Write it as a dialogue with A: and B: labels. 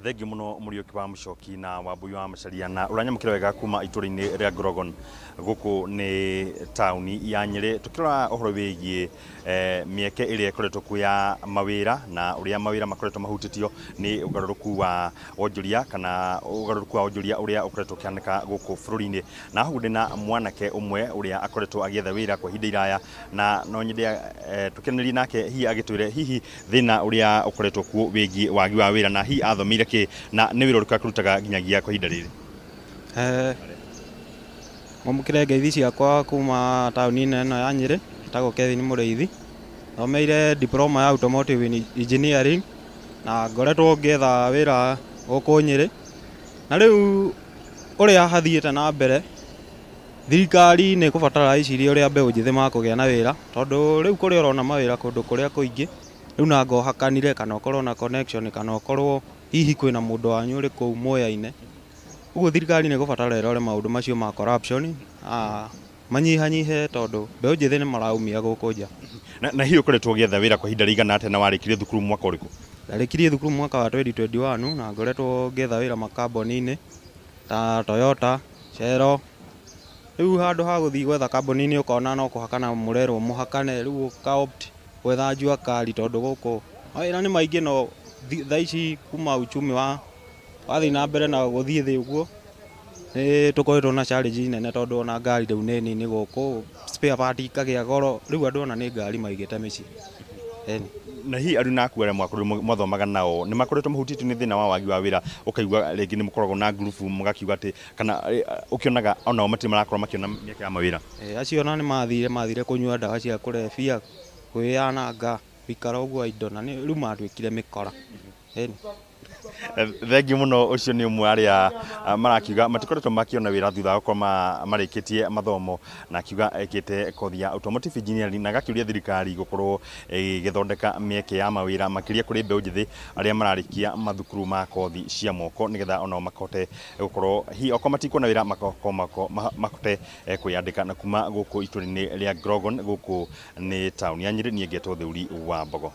A: Thengiũ mũno Mũriũki wa Mũcoki na Wambui wa Macharia, na ũranyamũkĩra wega kuma itũra-inĩ rĩa Grogon gũkũ nĩ taũni ya Nyĩrĩ, tũkĩrora ũhoro wĩgiĩ mĩeke ĩrĩa ĩkoretwo kuo ya mawĩra na ũrĩa mawĩra makoretwo mahutĩtio nĩ ũgarũrũku wa wonjoria kana ũgarũrũku wa wonjoria ũrĩa ũkoretwo ũkĩhanĩka gũkũ bũrũri-inĩ. Na hau ndĩna mwanake ũmwe ũrĩa akoretwo agĩetha wĩra kwa ihinda iraya, na no nyende tũkĩaranĩrie nake, hihi agĩtwĩre hihi thĩna ũrĩa ũkoretwo kuo wĩgiĩ wagi wa wĩra, na hihi athomeire kĩ, na nĩ wĩra ũrĩkũ akĩrutaga nginyagia kwa ihinda rĩrĩ.
B: Mwamũkĩre ngeithi ciakwa kuma taũni-inĩ ĩno ya Nyĩrĩ. Njĩtagwo Kevin Mũrĩithi, thomeire diploma ya automotive engineering na ngoretwo ngĩetha wĩra gũkũ Nyĩrĩ. Na rĩu ũrĩa hathiĩte na mbere, thirikari nĩ ĩkũbatara ĩcirie ũrĩa mbeũ njĩthĩ makũgĩa na wĩra, tondũ rĩu kũrĩa ũrona mawĩra kũndũ kũrĩa kũingĩ rĩu nanga ũhakanire kana ũkorwo na connection kana ũkorwo hihi kwĩna mũndũ wanyu ũrĩ kũu Mwea-inĩ. Ũguo thirikari nĩ ĩkũbatara ĩrore maũndũ macio ma corruption, manyihanyihe, tondũ mbeũ njĩthĩ nĩ maraumia gũkũ nja.
A: Na hihi ũkoretwo ũgĩetha wĩra kwa ihinda rĩigana atĩa, na warĩkirie thukuru mwaka ũrĩkũ?
B: Ndarĩkirie thukuru mwaka wa 2021 na ngoretwo ngĩetha wĩra makambuni-inĩ ta Toyota, Shell. Rĩu handũ ha gũthiĩ gwetha kambuni-inĩ ũkona no kũhakana mũrerwo mũhakane, rĩu ũka opt gwetha jua kali, tondũ gũkũ mawĩra nĩ maingĩ, no thaa ici kuma uchumi wa wathiĩ na mbere na gũthiĩ thĩ ũguo nĩ tũkoretwo na challenge nene, tondũ ona ngari rĩu nĩ nini gũkũ, spare part ikagĩa goro, rĩu andũ ona nĩ ngari maigĩte mĩciĩ. Ĩni.
A: Na hihi aruna aku arĩa mwakorirwo mwathomaga nao nĩ makoretwo mahutĩtio nĩ thĩna wa wagi wa wĩra, ũkaigua rĩngĩ nĩ mũkoragwo na ngurubu mũgakiuga atĩ kana ũkĩonaga onao matirĩ marakorwo makĩona mĩeke ya mawĩra?
B: Acio ona nĩ mathire kũnyua ndawa cia kũrebia, kwĩyananga, gũikara ũguo indo, na rĩu matuĩkire mĩkora. Ĩni.
A: Thengiũ mũno. Ũcio nĩ ũmwe arĩa marakiuga matikoretwo makĩona wĩra thutha wa gũkorwo marĩkĩtie mathomo, na akiuga ekĩte kothi ya automotive engineering, na agakĩũria thirikari gũkorwo ĩgĩthondeka mĩeke ya mawĩra makĩria kũrĩ mbeũ njĩthĩ arĩa mararĩkia mathukuru ma kothi cia moko, nĩgetha onao makote gũkorwo hihi okorwo matikuona wĩra makorwo mahote kwĩyandĩka. Na kuma gũkũ itũra-inĩ rĩa Grogon gũkũ nĩ taũni ya Nyĩrĩ, niĩ ngetwo Theuri wa Mbogo.